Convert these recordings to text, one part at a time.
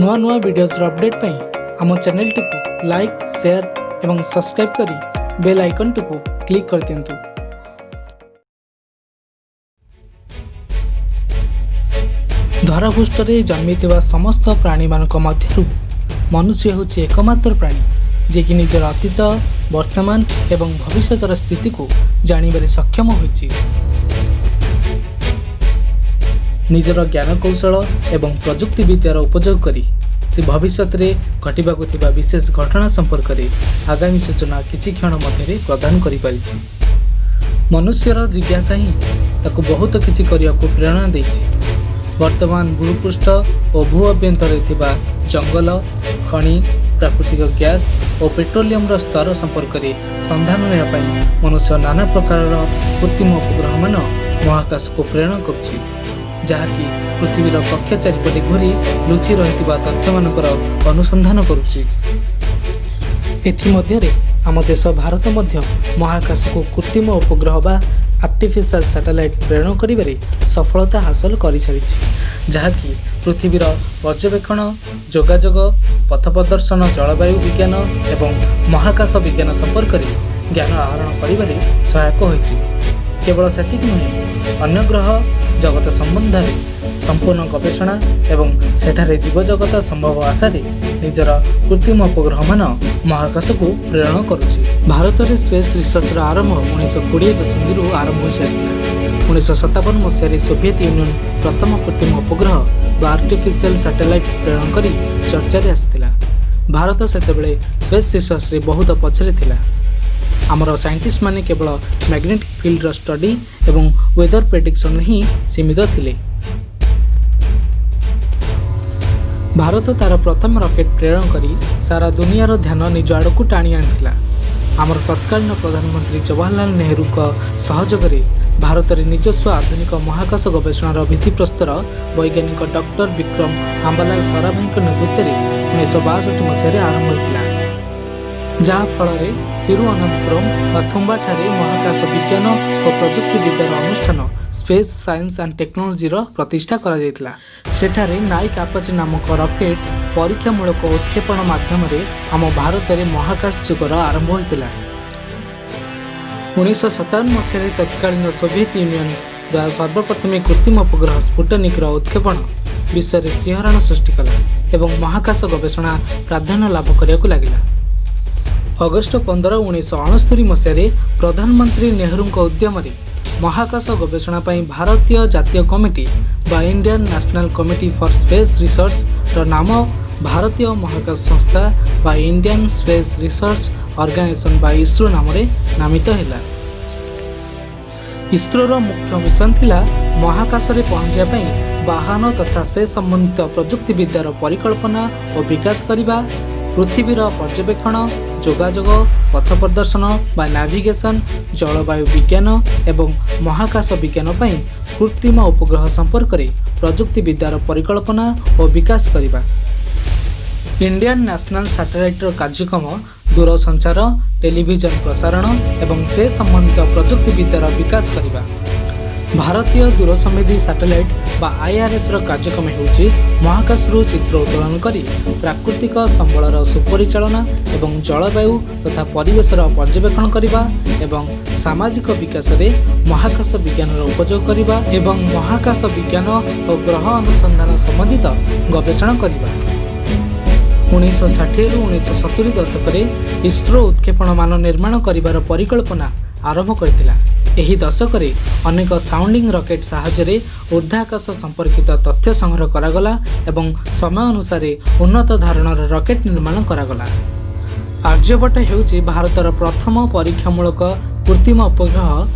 ନୂଆ ନୂଆ ଭିଡ଼ିଓଜର ଅପଡ଼େଟ୍ ପାଇଁ ଆମ ଚ୍ୟାନେଲଟିକୁ ଲାଇକ୍, ସେୟାର ଏବଂ ସବସ୍କ୍ରାଇବ୍ କରି ବେଲ୍ ଆଇକନ୍ଟିକୁ କ୍ଲିକ୍ କରିଦିଅନ୍ତୁ। ଧରାପୃଷ୍ଠରେ ଜନ୍ମିଥିବା ସମସ୍ତ ପ୍ରାଣୀମାନଙ୍କ ମଧ୍ୟରୁ ମନୁଷ୍ୟ ହେଉଛି ଏକମାତ୍ର ପ୍ରାଣୀ, ଯିଏକି ନିଜର ଅତୀତ, ବର୍ତ୍ତମାନ ଏବଂ ଭବିଷ୍ୟତର ସ୍ଥିତିକୁ ଜାଣିବାରେ ସକ୍ଷମ ହୋଇଛି। ନିଜର ଜ୍ଞାନକୌଶଳ ଏବଂ ପ୍ରଯୁକ୍ତିବିଦ୍ୟାର ଉପଯୋଗ କରି ସେ ଭବିଷ୍ୟତରେ ଘଟିବାକୁ ଥିବା ବିଶେଷ ଘଟଣା ସମ୍ପର୍କରେ ଆଗାମୀ ସୂଚନା କିଛି କ୍ଷଣ ମଧ୍ୟରେ ପ୍ରଦାନ କରିପାରିଛି। ମନୁଷ୍ୟର ଜିଜ୍ଞାସା ହିଁ ତାକୁ ବହୁତ କିଛି କରିବାକୁ ପ୍ରେରଣା ଦେଇଛି। ବର୍ତ୍ତମାନ ଭୂପୃଷ୍ଠ ଓ ଭୂ ଅଭ୍ୟନ୍ତରରେ ଥିବା ଜଙ୍ଗଲ, ଖଣି, ପ୍ରାକୃତିକ ଗ୍ୟାସ୍ ଓ ପେଟ୍ରୋଲିୟମର ସ୍ତର ସମ୍ପର୍କରେ ସନ୍ଧାନ ନେବା ପାଇଁ ମନୁଷ୍ୟ ନାନା ପ୍ରକାରର କୃତ୍ରିମ ଉପଗ୍ରହମାନ ମହାକାଶକୁ ପ୍ରେରଣ କରୁଛି, ଯାହାକି ପୃଥିବୀର କକ୍ଷ ଚାରିପଟେ ଘୂରି ଲୁଚି ରହିଥିବା ତଥ୍ୟମାନଙ୍କର ଅନୁସନ୍ଧାନ କରୁଛି। ଏଥିମଧ୍ୟରେ ଆମ ଦେଶ ଭାରତ ମଧ୍ୟ ମହାକାଶକୁ କୃତ୍ରିମ ଉପଗ୍ରହ ବା ଆର୍ଟିଫିସିଆଲ ସାଟେଲାଇଟ୍ ପ୍ରେରଣ କରିବାରେ ସଫଳତା ହାସଲ କରିସାରିଛି, ଯାହାକି ପୃଥିବୀର ପର୍ଯ୍ୟବେକ୍ଷଣ, ଯୋଗାଯୋଗ, ପଥ ପ୍ରଦର୍ଶନ, ଜଳବାୟୁ ବିଜ୍ଞାନ ଏବଂ ମହାକାଶ ବିଜ୍ଞାନ ସମ୍ପର୍କରେ ଜ୍ଞାନ ଆହରଣ କରିବାରେ ସହାୟକ ହୋଇଛି। କେବଳ ସେତିକି ନୁହେଁ, ଅନ୍ୟ ଗ୍ରହ ଜଗତ ସମ୍ବନ୍ଧରେ ସମ୍ପୂର୍ଣ୍ଣ ଗବେଷଣା ଏବଂ ସେଠାରେ ଜୀବଜଗତ ସମ୍ଭବ ଆଶାରେ ନିଜର କୃତ୍ରିମ ଉପଗ୍ରହମାନ ମହାକାଶକୁ ପ୍ରେରଣ କରୁଛି। ଭାରତରେ ସ୍ପେସ୍ ରିସର୍ଚ୍ଚର ଆରମ୍ଭ 1920 ଦଶନ୍ଧିରୁ ଆରମ୍ଭ ହୋଇସାରିଥିଲା। 1957 ମସିହାରେ ସୋଭିଏତ ୟୁନିୟନ ପ୍ରଥମ କୃତ୍ରିମ ଉପଗ୍ରହ ବା ଆର୍ଟିଫିସିଆଲ ସାଟେଲାଇଟ୍ ପ୍ରେରଣ କରି ଚର୍ଚ୍ଚାରେ ଆସିଥିଲା। ଭାରତ ସେତେବେଳେ ସ୍ପେସ୍ ରିସର୍ଚ୍ଚରେ ବହୁତ ପଛରେ ଥିଲା। ଆମର ସାଇଣ୍ଟିଷ୍ଟମାନେ କେବଳ ମ୍ୟାଗ୍ନେଟିକ୍ ଫିଲ୍ଡର ଷ୍ଟଡି ଏବଂ ୱେଦର ପ୍ରେଡିକ୍ସନରେ ହିଁ ସୀମିତ ଥିଲେ। ଭାରତ ତା'ର ପ୍ରଥମ ରକେଟ୍ ପ୍ରେରଣ କରି ସାରା ଦୁନିଆର ଧ୍ୟାନ ନିଜ ଆଡ଼କୁ ଟାଣି ଆଣିଥିଲା। ଆମର ତତ୍କାଳୀନ ପ୍ରଧାନମନ୍ତ୍ରୀ ଜବାହରଲାଲ ନେହେରୁଙ୍କ ସହଯୋଗରେ ଭାରତରେ ନିଜସ୍ୱ ଆଧୁନିକ ମହାକାଶ ଗବେଷଣାର ଭିତ୍ତିପ୍ରସ୍ତର ବୈଜ୍ଞାନିକ ଡକ୍ଟର ବିକ୍ରମ ଆମ୍ବାଲାଲ ସାରାଭାଇଙ୍କ ନେତୃତ୍ୱରେ 1962 ମସିହାରେ ଆରମ୍ଭ ହୋଇଥିଲା, ଯାହାଫଳରେ ଥିରୁଅନନ୍ତପୁରମ୍ ବା ଥୁମ୍ବାଠାରେ ମହାକାଶ ବିଜ୍ଞାନ ଓ ପ୍ରଯୁକ୍ତିବିଦ୍ୟାର ଅନୁଷ୍ଠାନ ସ୍ପେସ୍ ସାଇନ୍ସ ଆଣ୍ଡ ଟେକ୍ନୋଲୋଜିର ପ୍ରତିଷ୍ଠା କରାଯାଇଥିଲା। ସେଠାରେ ନାଇକ୍ ଆପାଚେ ନାମକ ରକେଟ୍ ପରୀକ୍ଷାମୂଳକ ଉତ୍କ୍ଷେପଣ ମାଧ୍ୟମରେ ଆମ ଭାରତରେ ମହାକାଶ ଯୁଗର ଆରମ୍ଭ ହୋଇଥିଲା। 1957 ମସିହାରେ ତତ୍କାଳୀନ ସୋଭିଏତ ୟୁନିୟନ ଦ୍ୱାରା ସର୍ବପ୍ରଥମେ କୃତ୍ରିମ ଉପଗ୍ରହ ସ୍ପୁଟନିକ୍ର ଉତ୍କ୍ଷେପଣ ବିଶ୍ୱରେ ଶିହରଣ ସୃଷ୍ଟି କଲା ଏବଂ ମହାକାଶ ଗବେଷଣା ପ୍ରାଧାନ୍ୟ ଲାଭ କରିବାକୁ ଲାଗିଲା। ଅଗଷ୍ଟ 15, 1969 ମସିହାରେ ପ୍ରଧାନମନ୍ତ୍ରୀ ନେହେରୁଙ୍କ ଉଦ୍ୟମରେ ମହାକାଶ ଗବେଷଣା ପାଇଁ ଭାରତୀୟ ଜାତୀୟ କମିଟି ବା Indian National Committee for Space ରିସର୍ଚ୍ଚର ନାମ ଭାରତୀୟ ମହାକାଶ ସଂସ୍ଥା ବା ଇଣ୍ଡିଆନ୍ ସ୍ପେସ୍ ରିସର୍ଚ୍ଚ ଅର୍ଗାନାଇଜେସନ୍ ବା ଇସ୍ରୋ ନାମରେ ନାମିତ ହେଲା। ଇସ୍ରୋର ମୁଖ୍ୟ ମିଶନ ଥିଲା ମହାକାଶରେ ପହଞ୍ଚିବା ପାଇଁ ବାହନ ତଥା ସେ ସମ୍ବନ୍ଧିତ ପ୍ରଯୁକ୍ତିବିଦ୍ୟାର ପରିକଳ୍ପନା ଓ ବିକାଶ କରିବା, ପୃଥିବୀର ପର୍ଯ୍ୟବେକ୍ଷଣ, ଯୋଗାଯୋଗ, ପଥ ପ୍ରଦର୍ଶନ ବା ନାଭିଗେସନ୍, ଜଳବାୟୁ ବିଜ୍ଞାନ ଏବଂ ମହାକାଶ ବିଜ୍ଞାନ ପାଇଁ କୃତ୍ରିମ ଉପଗ୍ରହ ସମ୍ପର୍କରେ ପ୍ରଯୁକ୍ତିବିଦ୍ୟାର ପରିକଳ୍ପନା ଓ ବିକାଶ କରିବା। ଇଣ୍ଡିଆନ୍ ନ୍ୟାସନାଲ୍ ସାଟେଲାଇଟ୍ର କାର୍ଯ୍ୟକ୍ରମ ଦୂରସଞ୍ଚାର, ଟେଲିଭିଜନ ପ୍ରସାରଣ ଏବଂ ସେ ସମ୍ବନ୍ଧିତ ପ୍ରଯୁକ୍ତିବିଦ୍ୟାର ବିକାଶ କରିବା। ଭାରତୀୟ ଦୂରସମ୍ବେଦୀ ସାଟେଲାଇଟ୍ ବା ଆଇଆର୍ଏସ୍ର କାର୍ଯ୍ୟକ୍ରମ ହେଉଛି ମହାକାଶରୁ ଚିତ୍ର ଉତ୍ତୋଳନ କରି ପ୍ରାକୃତିକ ସମ୍ବଳର ସୁପରିଚାଳନା ଏବଂ ଜଳବାୟୁ ତଥା ପରିବେଶର ପର୍ଯ୍ୟବେକ୍ଷଣ କରିବା ଏବଂ ସାମାଜିକ ବିକାଶରେ ମହାକାଶ ବିଜ୍ଞାନର ଉପଯୋଗ କରିବା ଏବଂ ମହାକାଶ ବିଜ୍ଞାନ ଓ ଗ୍ରହ ଅନୁସନ୍ଧାନ ସମ୍ବନ୍ଧିତ ଗବେଷଣା କରିବା। 1960ରୁ 1970 ଦଶକରେ ଇସ୍ରୋ ଉତ୍କ୍ଷେପଣ ମାନ ନିର୍ମାଣ କରିବାର ପରିକଳ୍ପନା ଆରମ୍ଭ କରିଥିଲା। ଏହି ଦଶକରେ ଅନେକ ସାଉଣ୍ଡିଂ ରକେଟ୍ ସାହାଯ୍ୟରେ ଊର୍ଦ୍ଧ୍ୱାକାଶ ସମ୍ପର୍କିତ ତଥ୍ୟ ସଂଗ୍ରହ କରାଗଲା ଏବଂ ସମୟ ଅନୁସାରେ ଉନ୍ନତ ଧରଣର ରକେଟ୍ ନିର୍ମାଣ କରାଗଲା। ଆର୍ଯ୍ୟଭଟ୍ଟ ହେଉଛି ଭାରତର ପ୍ରଥମ ପରୀକ୍ଷାମୂଳକ କୃତ୍ରିମ ଉପଗ୍ରହ,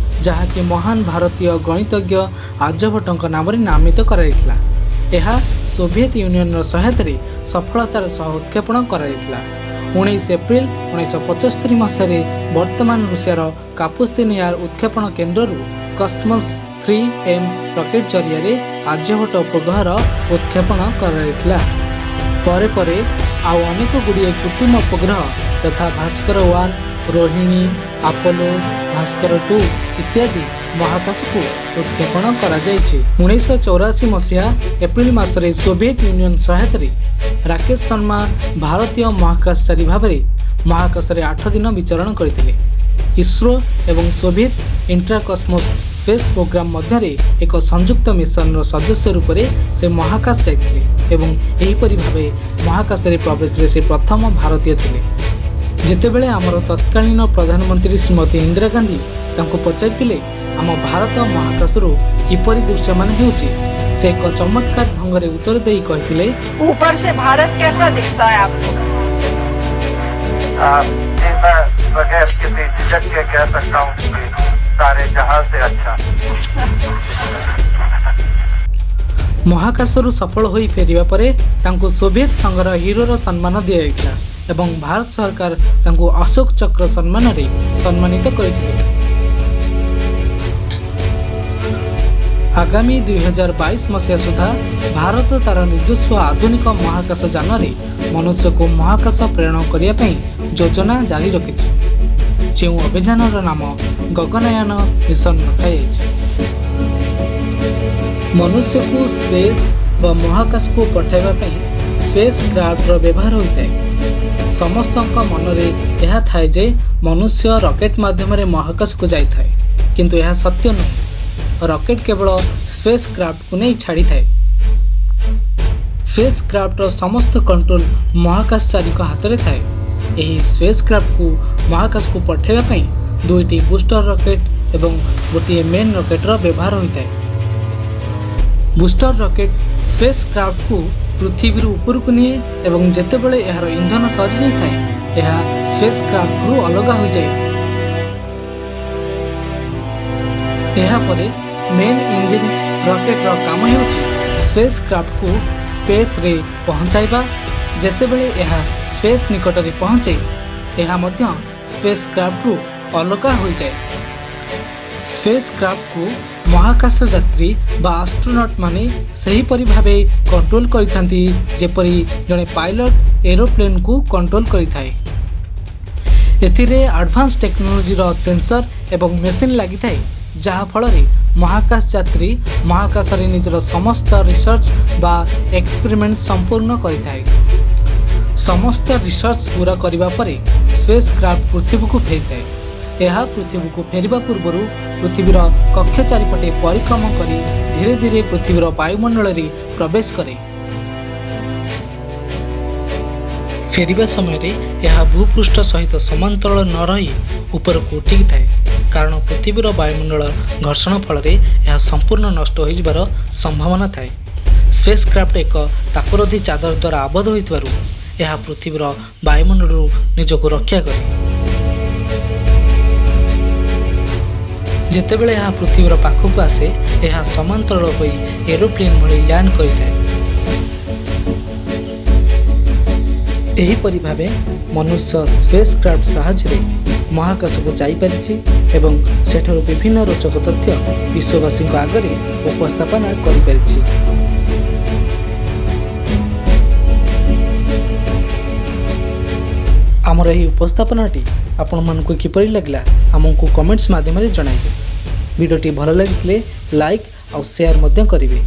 ଯାହାକି ମହାନ ଭାରତୀୟ ଗଣିତଜ୍ଞ ଆର୍ଯ୍ୟଭଟ୍ଟଙ୍କ ନାମରେ ନାମିତ କରାଯାଇଥିଲା। ଏହା ସୋଭିଏତ ୟୁନିୟନର ସହାୟତାରେ ସଫଳତାର ସହ ଉତ୍କ୍ଷେପଣ କରାଯାଇଥିଲା। 19 ଏପ୍ରିଲ 1975 ମସିହାରେ ବର୍ତ୍ତମାନ ରୁଷିଆର କାପୁସ୍ତିନ ୟାର ଉତ୍କ୍ଷେପଣ କେନ୍ଦ୍ରରୁ କସ୍ମସ୍ 3M rocket ଜରିଆରେ ଆର୍ଯ୍ୟଭଟ୍ଟ ଉପଗ୍ରହର ଉତ୍କ୍ଷେପଣ କରାଯାଇଥିଲା। ପରେ ପରେ ଆଉ ଅନେକ ଗୁଡ଼ିଏ କୃତ୍ରିମ ଉପଗ୍ରହ ଯଥା ଭାସ୍କର 1, ରୋହିଣୀ, ଆପୋଲୋ, ଭାସ୍କର 2 ଇତ୍ୟାଦି ମହାକାଶକୁ ଉତ୍କ୍ଷେପଣ କରାଯାଇଛି। 1984 ମସିହା ଏପ୍ରିଲ ମାସରେ ସୋଭିଏତ ୟୁନିୟନ ସହାୟତାରେ ରାକେଶ ଶର୍ମା ଭାରତୀୟ ମହାକାଶଚାରୀ ଭାବରେ ମହାକାଶରେ 8 ଦିନ ବିଚରଣ କରିଥିଲେ। ଇସ୍ରୋ ଏବଂ ସୋଭିଏତ ଇଣ୍ଟରକସ୍ମୋସ୍ ସ୍ପେସ୍ ପ୍ରୋଗ୍ରାମ ମଧ୍ୟରେ ଏକ ସଂଯୁକ୍ତ ମିଶନର ସଦସ୍ୟ ରୂପରେ ସେ ମହାକାଶ ଯାଇଥିଲେ ଏବଂ ଏହିପରି ଭାବେ ମହାକାଶରେ ପ୍ରବେଶରେ ସେ ପ୍ରଥମ ଭାରତୀୟ ଥିଲେ। ଯେତେବେଳେ ଆମର ତତ୍କାଳୀନ ପ୍ରଧାନମନ୍ତ୍ରୀ ଶ୍ରୀମତୀ ଇନ୍ଦିରା ଗାନ୍ଧୀ ତାଙ୍କୁ ପଚାରିଥିଲେ, ଆମ ଭାରତ ମହାକାଶରୁ କିପରି ଦୃଶ୍ୟମାନ ହେଉଛି, ସେ ଏକ ଚମତ୍କାର ଢଙ୍ଗରେ ଉତ୍ତର ଦେଇ କହିଥିଲେ, ऊपर से भारत कैसा दिखता है आपको? जी, मैं बगैर किसी झिझक के कह सकता हूँ कि सारे जहां से अच्छा। ମହାକାଶରୁ ସଫଳ ହୋଇ ଫେରିବା ପରେ ତାଙ୍କୁ ସୋଭିଏତ ସଂଘର ହିରୋର ସମ୍ମାନ ଦିଆଯାଇଥିଲା ଏବଂ ଭାରତ ସରକାର ତାଙ୍କୁ ଅଶୋକ ଚକ୍ର ସମ୍ମାନରେ ସମ୍ମାନିତ କରିଥିଲେ। ଆଗାମୀ 2022 ମସିହା ସୁଦ୍ଧା ଭାରତ ତାର ନିଜସ୍ୱ ଆଧୁନିକ ମହାକାଶ ଯାନରେ ମନୁଷ୍ୟକୁ ମହାକାଶ ପ୍ରେରଣ କରିବା ପାଇଁ ଯୋଜନା ଜାରି ରଖିଛି, ଯେଉଁ ଅଭିଯାନର ନାମ ଗଗନୟାନ ମିଶନ ରଖାଯାଇଛି। ମନୁଷ୍ୟକୁ ସ୍ପେସ୍ ବା ମହାକାଶକୁ ପଠାଇବା ପାଇଁ ସ୍ପେସ୍ କ୍ରାଫ୍ଟର ବ୍ୟବହାର ହୋଇଥାଏ। ସମସ୍ତଙ୍କ ମନରେ ଏହା ଥାଏ ଯେ ମନୁଷ୍ୟ ରକେଟ୍ ମାଧ୍ୟମରେ ମହାକାଶକୁ ଯାଇଥାଏ, କିନ୍ତୁ ଏହା ସତ୍ୟ ନୁହେଁ। ରକେଟ୍ କେବଳ ସ୍ପେସ୍ କ୍ରାଫ୍ଟକୁ ନେଇ ଛାଡ଼ିଥାଏ। ସ୍ପେସ୍ କ୍ରାଫ୍ଟର ସମସ୍ତ କଣ୍ଟ୍ରୋଲ ମହାକାଶଚାରୀଙ୍କ ହାତରେ ଥାଏ। ଏହି ସ୍ପେସ୍ କ୍ରାଫ୍ଟକୁ ମହାକାଶକୁ ପଠାଇବା ପାଇଁ ଦୁଇଟି ବୁଷ୍ଟର ରକେଟ୍ ଏବଂ ଗୋଟିଏ ମେନ୍ ରକେଟ୍ର ବ୍ୟବହାର ହୋଇଥାଏ। ବୁଷ୍ଟର ରକେଟ୍ ସ୍ପେସ୍ କ୍ରାଫ୍ଟକୁ ପୃଥିବୀରୁ ଉପରକୁ ନିଏ ଏବଂ ଯେତେବେଳେ ଏହାର ଇନ୍ଧନ ସରିଯାଇଥାଏ, ଏହା ସ୍ପେସ୍ କ୍ରାଫ୍ଟରୁ ଅଲଗା ହୋଇଯାଏ। ଏହାପରେ ମେନ୍ ଇଞ୍ଜିନ୍ ରକେଟ୍ର କାମ ହେଉଛି ସ୍ପେସ୍ କ୍ରାଫ୍ଟକୁ ସ୍ପେସ୍ରେ ପହଞ୍ଚାଇବା। ଯେତେବେଳେ ଏହା ସ୍ପେସ୍ ନିକଟରେ ପହଞ୍ଚେ, ଏହା ମଧ୍ୟ ସ୍ପେସ୍ କ୍ରାଫ୍ଟରୁ ଅଲଗା ହୋଇଯାଏ। ସ୍ପେସ୍ କ୍ରାଫ୍ଟକୁ ମହାକାଶ ଯାତ୍ରୀ ବା ଆଷ୍ଟ୍ରୋନଟ୍ ମାନେ ସେହିପରି ଭାବେ କଣ୍ଟ୍ରୋଲ କରିଥାନ୍ତି, ଯେପରି ଜଣେ ପାଇଲଟ ଏରୋପ୍ଲେନ୍କୁ କଣ୍ଟ୍ରୋଲ କରିଥାଏ। ଏଥିରେ ଆଡ଼ଭାନ୍ସ ଟେକ୍ନୋଲୋଜିର ସେନ୍ସର ଏବଂ ମେସିନ୍ ଲାଗିଥାଏ, ଯାହାଫଳରେ ମହାକାଶ ଯାତ୍ରୀ ମହାକାଶରେ ନିଜର ସମସ୍ତ ରିସର୍ଚ୍ଚ ବା ଏକ୍ସପେରିମେଣ୍ଟ ସମ୍ପୂର୍ଣ୍ଣ କରିଥାଏ। ସମସ୍ତ ରିସର୍ଚ୍ଚ ପୂରା କରିବା ପରେ ସ୍ପେସ୍ କ୍ରାଫ୍ଟ ପୃଥିବୀକୁ ଫେରିଥାଏ। ଏହା ପୃଥିବୀକୁ ଫେରିବା ପୂର୍ବରୁ ପୃଥିବୀର କକ୍ଷ ଚାରିପଟେ ପରିକ୍ରମା କରି ଧୀରେ ଧୀରେ ପୃଥିବୀର ବାୟୁମଣ୍ଡଳରେ ପ୍ରବେଶ କରେ। ଫେରିବା ସମୟରେ ଏହା ଭୂପୃଷ୍ଠ ସହିତ ସମାନ୍ତରାଳ ନ ରହି ଉପରକୁ ଉଠିକି ଥାଏ, କାରଣ ପୃଥିବୀର ବାୟୁମଣ୍ଡଳ ଘର୍ଷଣ ଫଳରେ ଏହା ସମ୍ପୂର୍ଣ୍ଣ ନଷ୍ଟ ହୋଇଯିବାର ସମ୍ଭାବନା ଥାଏ। ସ୍ପେସ୍ କ୍ରାଫ୍ଟ ଏକ ତାପରୋଧୀ ଚାଦର ଦ୍ୱାରା ଆବଦ୍ଧ ହୋଇଥିବାରୁ ଏହା ପୃଥିବୀର ବାୟୁମଣ୍ଡଳରୁ ନିଜକୁ ରକ୍ଷା କରେ। ଯେତେବେଳେ ଏହା ପୃଥିବୀର ପାଖକୁ ଆସେ, ଏହା ସମାନ୍ତରାଳ ହୋଇ ଏରୋପ୍ଲେନ୍ ଭଳି ଲ୍ୟାଣ୍ଡ କରିଥାଏ। ଏହିପରି ଭାବେ ମନୁଷ୍ୟ ସ୍ପେସ୍ କ୍ରାଫ୍ଟ ସାହାଯ୍ୟରେ ମହାକାଶକୁ ଯାଇପାରିଛି ଏବଂ ସେଠାରୁ ବିଭିନ୍ନ ରୋଚକ ତଥ୍ୟ ବିଶ୍ୱବାସୀଙ୍କ ଆଗରେ ଉପସ୍ଥାପନା କରିପାରିଛି। ଆମର ଏହି ଉପସ୍ଥାପନାଟି ଆପଣମାନଙ୍କୁ କିପରି ଲାଗିଲା, ଆମକୁ କମେଣ୍ଟସ୍ ମାଧ୍ୟମରେ ଜଣାଇବେ। ଭିଡ଼ିଓଟି ଭଲ ଲାଗିଥିଲେ ଲାଇକ୍ ଆଉ ସେୟାର ମଧ୍ୟ କରିବେ।